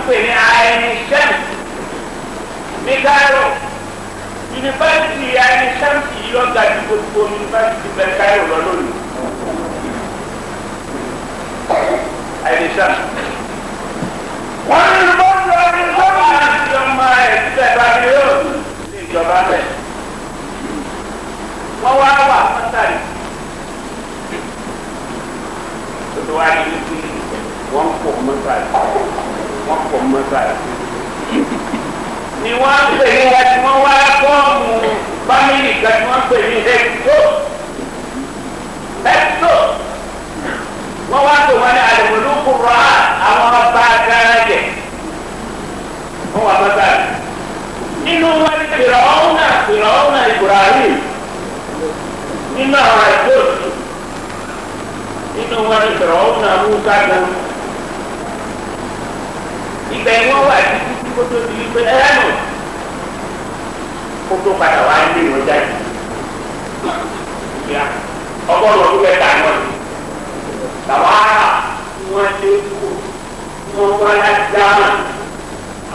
pè ní Ain Shams ní Cairo. Yunifásitì Ain Shams yìí ló ga ju gbogbo yunifásitì bẹ́ẹ̀ Cairo lọ lónìí. Ain Shams. Wọ́n ní yunifásitì Ain Shams. Wọ́n á ti ọmọ ẹ̀ síbẹ̀ bá mi yóò ní ìjọba bẹ̀. Wọ́n wá wà mọ́tàrí. Tòtò wá ní wípé wọ́n pọ̀ mọ́tàrí. Wọ́n pọ̀ mọ́tàrí. Ni wọ́n ń pè ní wá tí wọ́n wá fọ́ọ̀mù fámìlì kan tí wọ́n ń pè ní hẹ́kító. Hẹ́kító. Wọ́n wá pè wọ́n ní àlùmọ́lùkù rọ̀ àwọn ọba gáràjẹ̀. Wọ́n wà mọ́tàrí. Nínú wọn ni Fìràwọ́nà Fìràwọ́nà Ibrahim. Nínú àwọn ẹ̀kọ́ nínú wọn ni Fìràwọ́nà Musa gan. Ibẹ̀ wọ́n wà títí tí kò tó di wípé ẹ̀rọ kó tó padà wá ní ìwọ̀n jáde. Ọgọ́rùn ọdún mẹ́ta ni wọ́n ti. Làwọn ará tí wọ́n lé kú wọ́n wá láti dáhùn.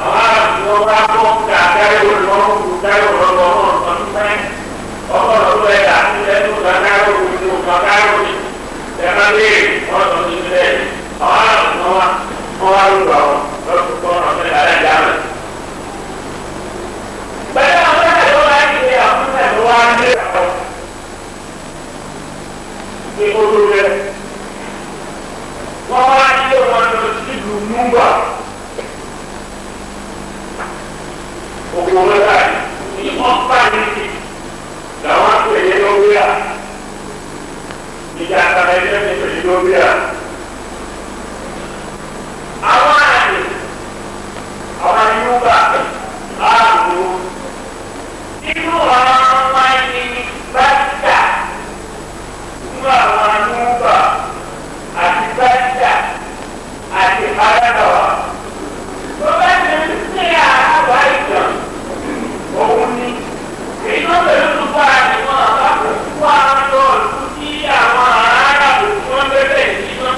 Àwọn ará tí wọ́n wá kọ́ kàkàrí olùwọ́n kú káyọ̀ lọ́wọ́ ọdún mẹ́rin. Ọgọ́rùn ọdún mẹ́ta ní ẹnu kàkàrí olùwọ́n kàkàrí ẹ̀rọ léèrè wọ́n sọ ní ilé àwọn ará tí wọ́n wá wọ́n wá lù àwọn lọ́dún kọ́ ọ̀rọ̀ mẹ́ta láti dáhùn. Pẹ̀lú àwọn ẹ̀rọ wá ní ilé àwọn ẹ̀rọ wá ní àwọn ní olórí rẹ̀. Wọ́n wá nílé wọn lọ sílùú Núbà. Òkú rẹ̀ ní ọ̀pá níbi làwọn àpè ní lóríà. Ìjà àtàrà ẹgbẹ́ mi pè ní lóríà. Àwọn àyè àwọn Núbà ààbò nínú àwọn ọmọ ẹni bá dà nínú àwọn Núbà àti bájà àti arábàwà. Tó bá ti ń ṣe àbá ìtàn, òun ni èyí tó pẹ̀lú tó bá àwọn àbákò wá lọ lù sí àwọn arábò tí wọ́n bẹ̀rẹ̀ sí wọ́n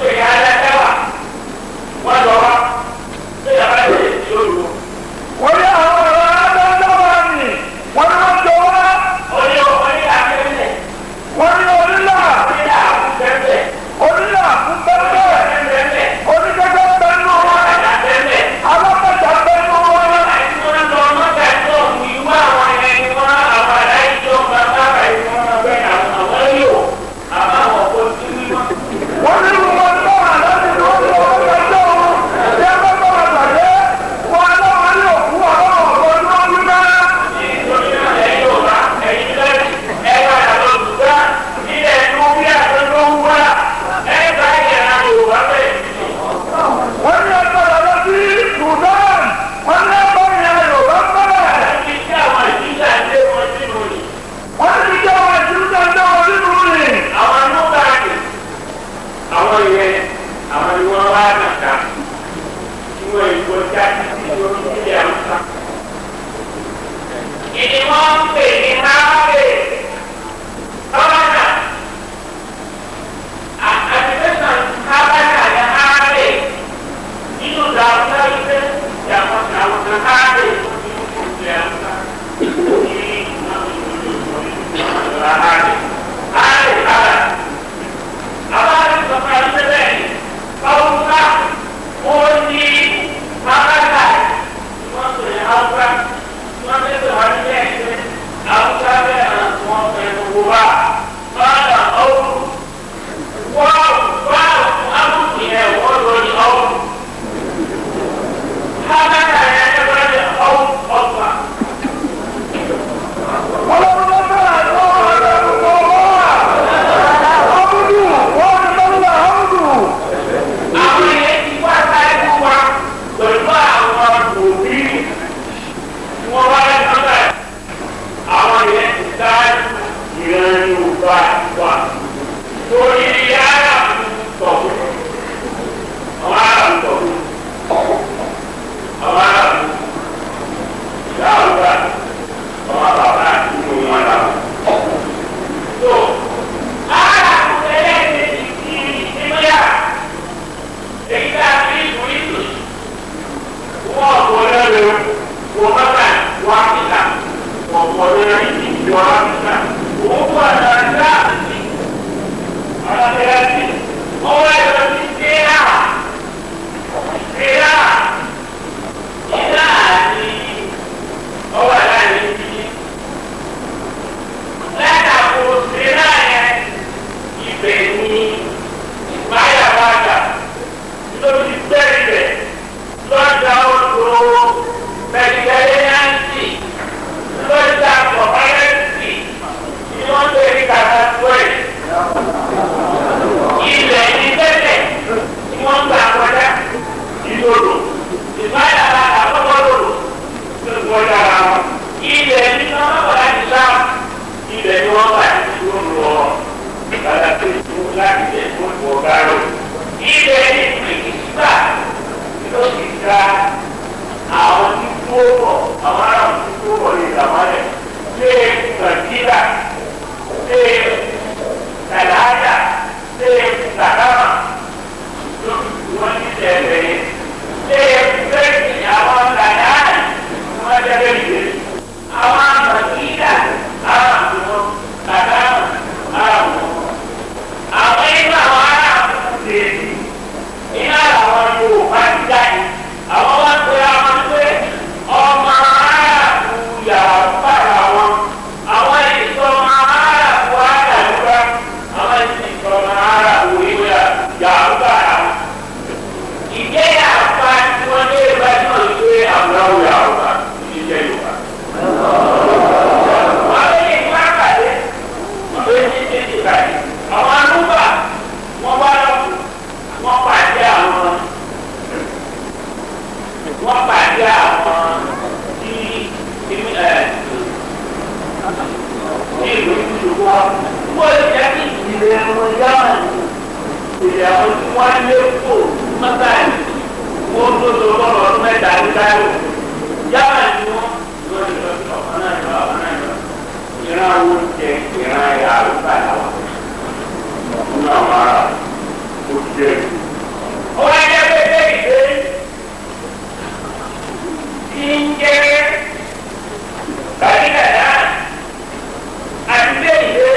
wọ Káírò. Ibẹ̀ ní ìgbà ló ti gba àwọn tí kó bọ̀, àwọn aráàlú tí kó bọ̀ lè dàmọ́lẹ̀. Ṣé Nàìjíríà, ṣé Kàláyà, ṣé Kàlámà ló fi wọ́n ní tẹ̀lé. Ṣé Bẹ́ẹ̀ni àwọn Kàláyà wọ́n jẹ́ bẹ́ẹ̀ yé. Àwọn Nàìjíríà, àwọn Kàlámà, àwọn. Àwọn inú àwọn aráàlú ti iná àwọn Yorùbá ti jáde. Àwọn wá pé àwọn pé ọmọ aráàlú Yorùbá làwọn. Àwọn èso ọmọ aráàlú àdàlúgbà. Àwọn èso ọmọ aráàlú ìwé Yorùbá làwọn. Ìjẹ́ àpá tí wọ́n lé gbajúmọ̀ wípé àbúráwò Yorùbá ní jẹ́ Yorùbá. Wọ́n lé ní àpàdé. Wọ́n lé ní ìpàdé. Àwọn arúgbà wọ́n wá lọ́kùn. Wọ́n pàdé àwọn wọ́n pàdé àwọn tí ní ìlú ìṣòwò wọn. Wọ́n lè jẹ́ kí ìdílé wọn yára ní ìdílé àwọn tí wọ́n lé kó mọ́tàlì wọ́n tó tó lọ́rọ̀ ọdún mẹ́ta ní Káírò. Yára ni wọ́n lọ́ọ́ lọ sí ọ̀kan náà lọ ọ̀kan náà lọ. Ìran oúnjẹ ìran ẹ̀yà àrùbá làwọn. Nínú àwọn ará ó jẹ́ Ó wá jẹ́ pé bẹ́ẹ̀ ìgbé tí ń jẹ́ bàdídàdà àti bẹ́ẹ̀ ìgbé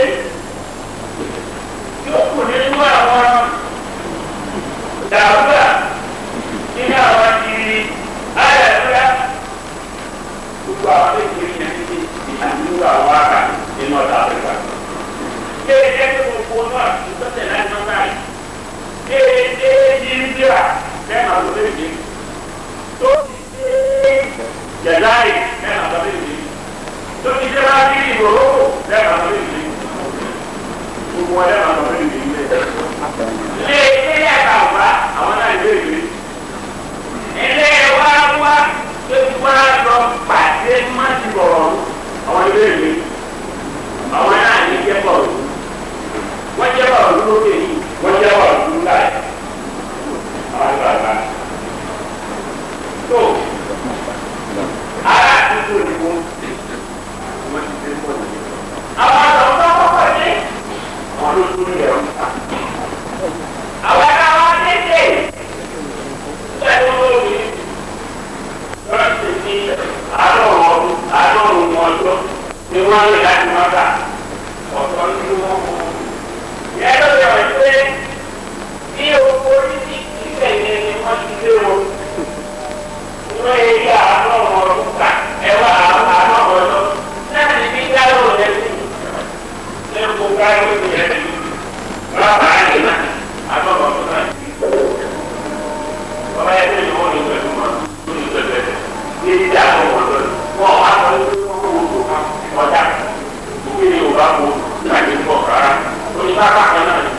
tí ó kù nínú àwọn dàrúgbà nínú àwọn ti àyàdúrà gbogbo àwọn méjì yẹn ní ìlú àwọn ará ní North Africa. Kéde pé gbogbo náà ti tọ́tẹ̀ láti máa báyìí. Kéde India Lẹ́nu àwọn méjì tó ti dé Jẹ̀láì lẹ́nu àwọn méjì tó ti dé wá sí Morocco. Lẹ́nu àwọn méjì gbogbo wọn lẹ́nu àwọn méjì ilé. Ilé ilé àgbà Àwọn náà ilé ìwé ilé wa wá tó ti wá lọ pàdé má ti bọ̀rọ̀ àwọn ilé ìwé àwọn náà ní jẹ́ bọ̀rọ̀ wọ́n jẹ́ bọ̀rọ̀ lókè yìí. Wọ́n jẹ́ wà lóru láì àwọn àgbààgbà. Tó ará àdúgbò ni wọ́n. Wọ́n ti dé pọ̀ nìyẹn. Àwọn àtọ̀tọ̀ kọ́kọ́ dé. Àwọn ló tún ilẹ̀ ọ̀hún. Àwọn ará wa tètè. Bẹ́ẹ̀ ló ń lò Lọ́sì ní àádọ́rùn ọdún àádọ́rùn ọjọ́ ni wọ́n rí láti máa gbà ọ̀tọ̀ nínú wọn kò. Ìyẹn ló yọ pé ní oko títí ibẹ̀ yẹn ni wọ́n ti lé wọn. Wọ́n yẹ kí àádọ́rùn ọdún kà ẹ̀wá àádọ́rùn ọdún. Náà ní bí dárò rẹ̀ sí. Lẹ́kọ̀ọ́ káyọ̀ ní ẹ̀ bàbá yìí náà àádọ́rùn ọdún náà. Bàbá yẹn tẹ̀lé wọn ní pẹ̀lú wọn ní pẹ̀lú ẹ̀ ní ìdí àádọ́rùn ọdún. Wọ́n wá sọ pé wọ́n kó oṣù kan ọjà òkè ní Yorùbá kó láti ń bọ̀ rárá. Oníbàbà kan náà ni.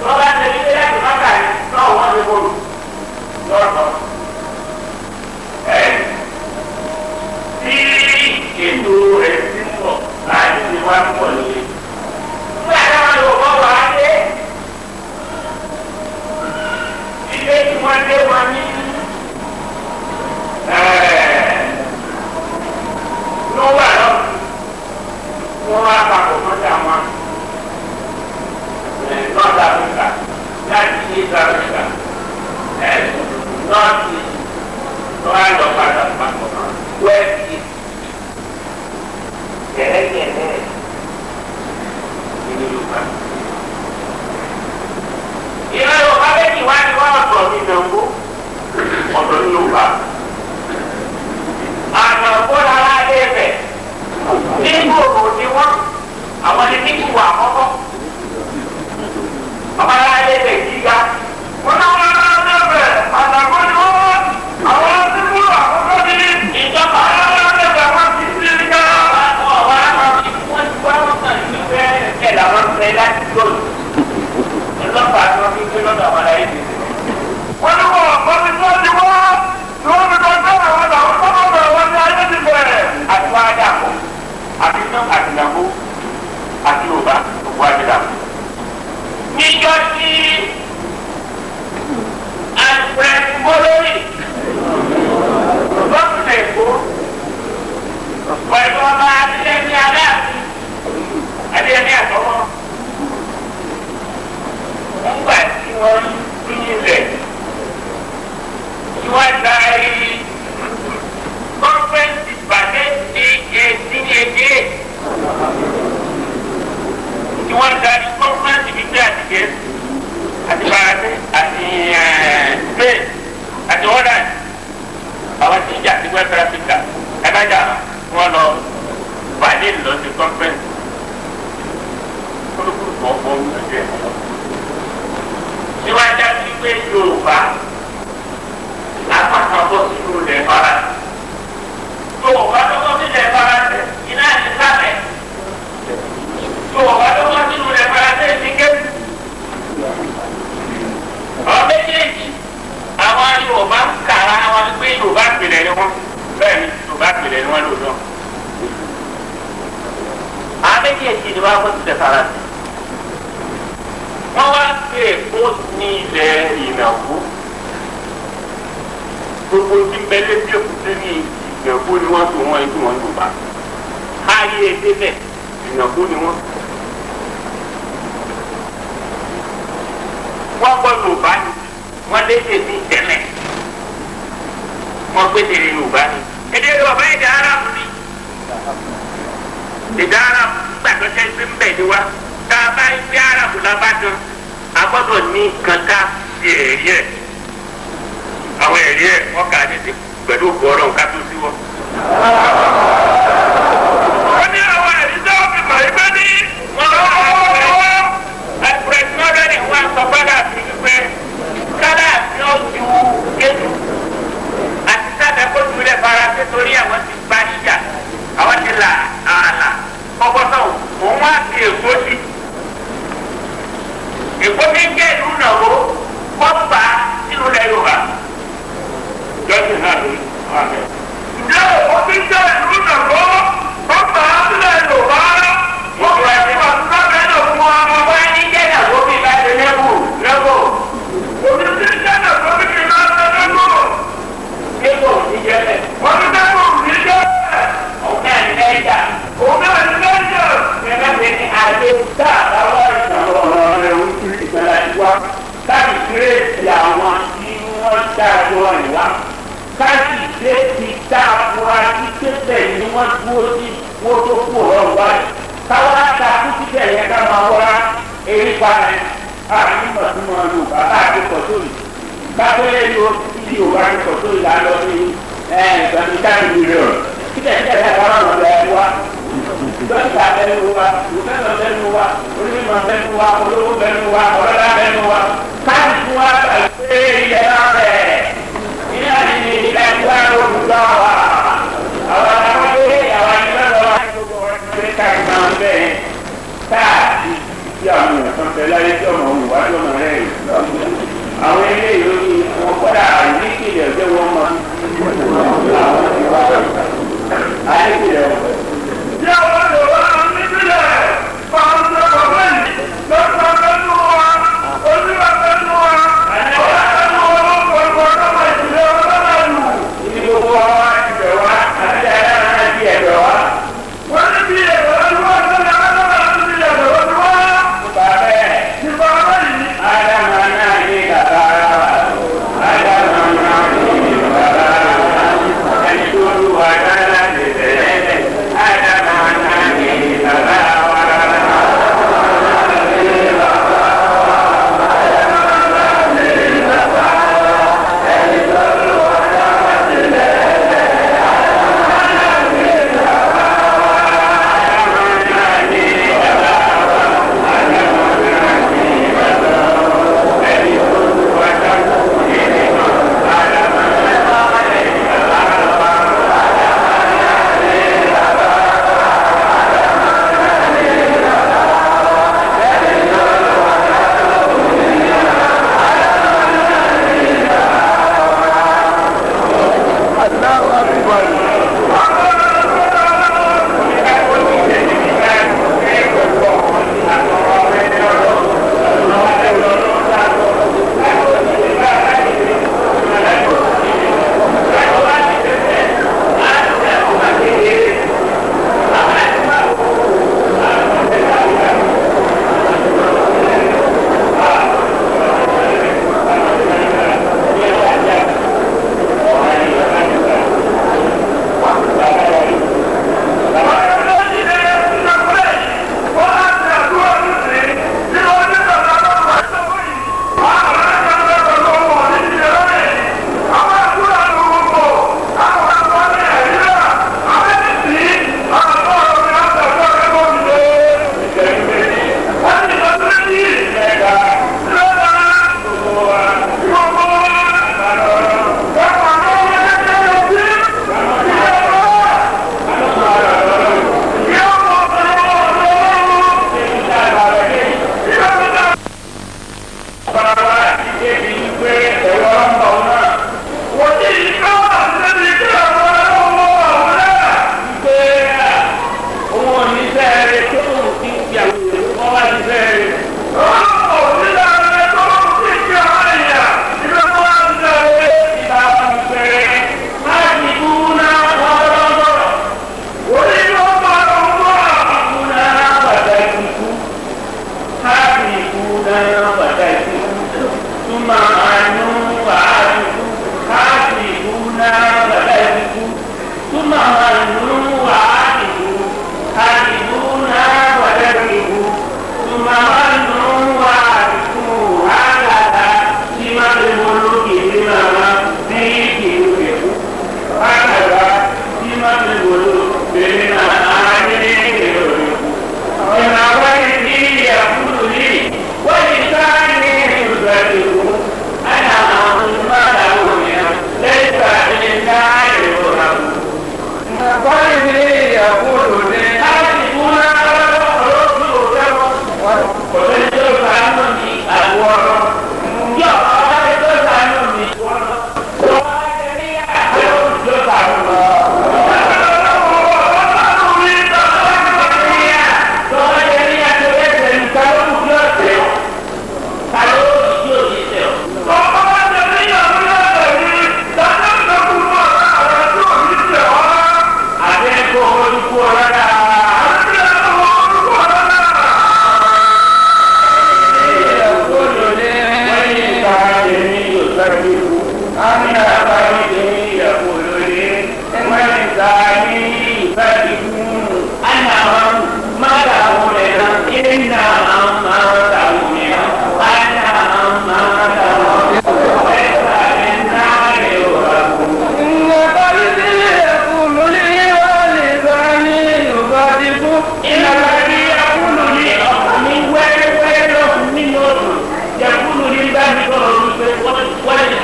Wọ́n bá tẹ̀lé pé láti má kà ní. Náà wọ́n ti bọ̀lù lọ́tọ̀. Ẹ tí ètò ẹ̀sìn pọ̀ láti ṣe wá pọ̀ nìyẹn. Nígbà táwọn Yorùbá wà á dé. Ilé tí wọ́n dé wọn ní Ló wà lọ wọ́n wá papọ̀ mọ́tà wọn North Africa láti East Africa North East wọ́n á lọ padà papọ̀ mọ́ West East gẹ̀rẹ́gẹ̀rẹ́ nínú Yorùbá. Ìran Yorùbá méjì wá ní wọ́n Ọ̀tọ̀ ní Nàngó ọ̀tọ̀ ní Yorùbá. Àná kó lára dé bẹ̀. Nígbòrò ni wọ́n àwọn ní nígbò àkọ́kọ́. Ọba lára dé bẹ̀ gíga. Wọ́n náà wọ́n náà dé bẹ̀ àtàkó ni wọ́n àwọn tí kúrò àkọ́kọ́ ní Ìjọba àwọn dé bẹ̀ wọ́n ti sí ní ká. wọ́n wá wọ́n ti wá wọ́n kàn ní fẹ́ ẹ̀ làwọn fẹ́ láti gbòòrò. Ọlọ́pàá tí wọ́n fi gbé lọ́dọ̀ àwọn aláyé tètè. Wọ́n ní wọ́n wọ́n ti wọ́n ti wá tí wọ́n fi kọ́ sí àwọn àwọn tó bá bẹ̀rẹ̀ wọ́n ní ayé ti bẹ̀rẹ̀. Àti wá dàpọ̀. Àti iná àti Nàngó àti Yorùbá òkú àti dàpọ̀. Níjọ́ tí Nígbà tí wọ́n ń pín ilẹ̀ tí wọ́n darí kọ́nfẹ́ǹsì ìbàdí ní 1888 tí wọ́n darí kọ́nfẹ́ǹsì bíi àti Gẹ̀ẹ́sì àti Faransé àti Spain àti Holland àwọn tí ń jà sí West Africa ẹ bá jà wọ́n lọ Berlin lọ sí kọ́nfẹ́ǹsì kólókòlò ọ̀pọ̀ ọ̀hún ẹ̀jẹ̀ síwájú àti pé Yorùbá apákan bọ́ sínú ilẹ̀ Faransé Yorùbá tó bọ́ sínú ilẹ̀ Faransé iná ní sábẹ̀ Yorùbá tó bọ́ sínú ilẹ̀ Faransé ní Kẹ́tù àwọn méjèèjì àwọn Yorùbá ń kàrà wọn pé Yorùbá pìlẹ̀ ni wọ́n bẹ́ẹ̀ ni Yorùbá pìlẹ̀ ni wọ́n lòdọ̀ àwọn méjèèjì ni wọ́n bọ́ sínú ilẹ̀ Faransé wọ́n wá pé Èkó ní ilẹ̀ ìnàkú gbogbo tí ń bẹ létí èkúté ní ìnàkú ni wọ́n tó wọ́n ikú wọn Yorùbá ayé èdè bẹ̀ ìnàkú ni wọ́n. Wọ́n gbọ́ Yorùbá ni wọ́n lédè ní ìtẹ́lẹ̀ wọ́n gbé tèrè Yorùbá ni èdè Yorùbá èdè Árábù ni èdè Árábù nígbà tó ṣe ń bẹ̀ ni wá tá a bá gbé Árábù lábàdàn a gbọ́dọ̀ ní nǹkan tá a fi ẹ̀rí ẹ̀ àwọn ẹ̀rí ẹ̀ wọ́n kà á ní ti pẹ̀lú òkú ọlọ́run ká tó sí wọn. Ó ní àwọn ẹ̀rí tó fi mọ̀ ẹgbẹ́ ní wọ́n lọ́wọ́ ẹ̀pẹ̀rẹ̀tì wọ́n sọ fọ́dà sí wípé kálá àti ọ̀jú kéjù àti sábẹ́ kó tulẹ̀ faransé torí àwọn ti gba níjà àwọn ti là àlà kọ́kọ́ sọ̀rọ̀ òun wá sí Èkó sí. Èkó ní jẹ́ ìlú nàwó kọ́pà sínú ilẹ̀ Yorùbá. Jọ́sìn náà ló wà bẹ́ẹ̀. Ǹjẹ́ òkú ti jẹ́ ìlú nàgbọ́? Bàbá sílẹ̀ Yorùbá. Wọ́n fẹ́ fún àtúntà bẹ́ẹ̀ náà fún wa. Wọ́n ní jẹ́ nàwó bí bá ṣe lẹ́bù lẹ́bù. Òbí ti jẹ́ nàgbọ́ bí kì í máa ṣe lẹ́gbọ̀. Lẹ́bù ní jẹ́ bẹ́ẹ̀. Wọ́n ti dẹ́kun òbí jẹ́ bẹ́ẹ̀. Òun náà ní lẹ́jà. Òun náà ní lẹ́jẹ̀. Gẹ́gẹ́ bí ní adé tá a bá wá ìṣàlọ́ ọ̀rọ̀ rẹ̀ ń fi ìgbàlá wá. Káàdì kírèsì àwọn tí wọ́n dájọ́ rẹ̀ wá. Káàdì kírèsì tá a fura sí pépè ni wọ́n dúró sí wọ́n tó kú ọ̀rọ̀ wá. Káwá ta kú síbẹ̀ yẹn ká máa wá eré pa rẹ̀. Àní mọ̀túmọ̀ Yorùbá bá a ti pọ̀ sórí. Kápẹ́lẹ́ yóò ti Yorùbá ti pọ̀ sórí là lọ sí ẹ̀ẹ́dẹ̀gbẹ̀ta mílíọ̀nù. Síbẹ̀síbẹ̀ ẹ̀ bá wọn lọ ẹ̀ wá. Dókítà bẹnu wa, òfẹ́sọ̀ bẹnu wa, onímọ̀ bẹnu wa, olówó bẹnu wa, ọlọ́lá bẹnu wa. Káàdì fún wa pé ilẹ̀ náà rẹ̀. Iná ní ilẹ̀ wa olùgbà wa. Àwọn akéwé àwọn ẹgbẹ́ lọ wá gbogbo wọn ti ṣe káàkiri máa ń bẹ̀. Táàtì tí àwọn èèyàn kan fẹ́ láyé tí ọmọ òun wá tí ọmọ rẹ̀ yìí. Àwọn eléyìí ó ní wọn kọ́dà àìníkìlẹ̀ ọjọ́ wọn mọ. Àwọn ìwà àìníkìlẹ̀ ọ̀fẹ́. Bí àwọn Yorùbá níbílẹ̀, fáńsẹ̀ bàbá yìí lọ́sàn-án lẹ́nu wa, ó ní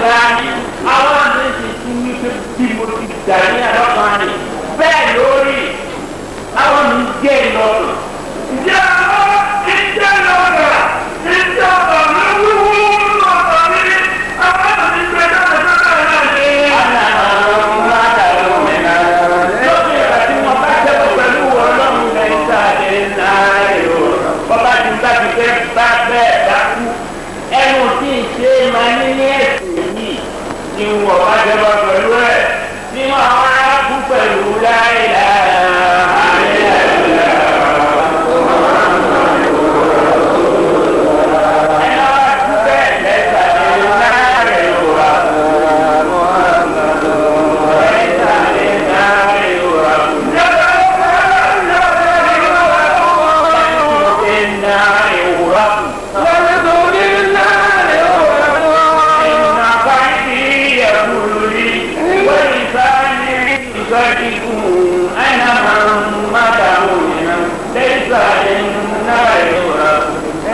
sáájú àwọn àmì ti tún wípé bí mo ti dà ní àlọ́kàn rẹ̀ bẹ́ẹ̀ lórí àwọn mi jẹ́ ìlọ́nà. Ǹjẹ́ àwọn ìjẹ́ lọ́nà ìjẹ́ ọ̀nà wíwú lọ́nà mi àwọn mi gbé jáde sọ́dọ̀ náà ṣe. Lókè ìgbà tí wọ́n bá jẹ́wọ́ pẹ̀lú ọlọ́run lẹ́yìn náà yóò bọ́bá ti bá ti fẹ́ bá bẹ́ẹ̀ bá kú. Ẹnu tí ń ṣe máa ní ní ẹ̀sìn yìí ni wọ́n bá jẹ́wọ́ pẹ̀lú ẹ̀ tí wọ́n á kú pẹ̀lú láìláà.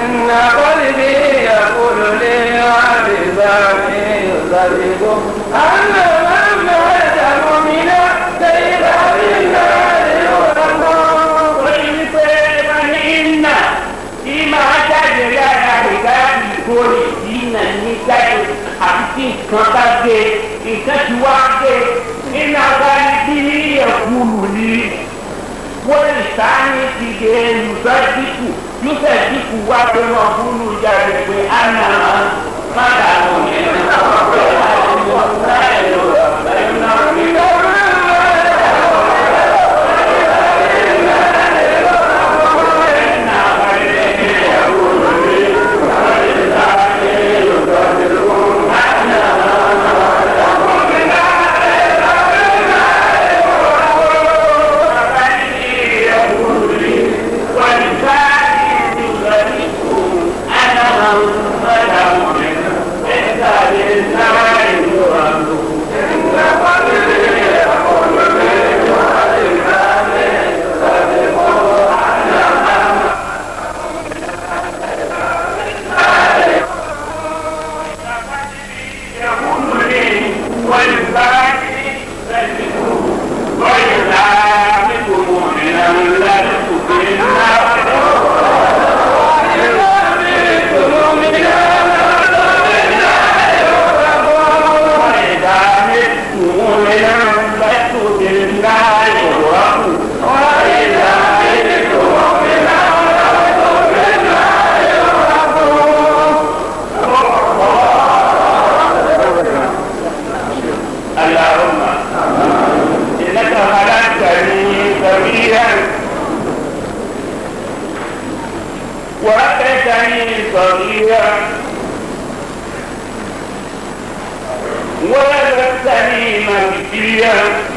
إن قلبي يقول لي وبلساني يصدق أن من مات مؤمنا ليس بالنار Àti nǹkan bá dé, nǹkan ti wá dé, nínú abáyé bí ẹ̀kúlù ni wọ́n lè sáyé ti dé yusuf yusuf dínkù wá pé wọ́n fúnú jáde pé àná má dànù yẹn. اللهم إنك خلقتني سويا وربيتني صغيرا ولبستني مكيا.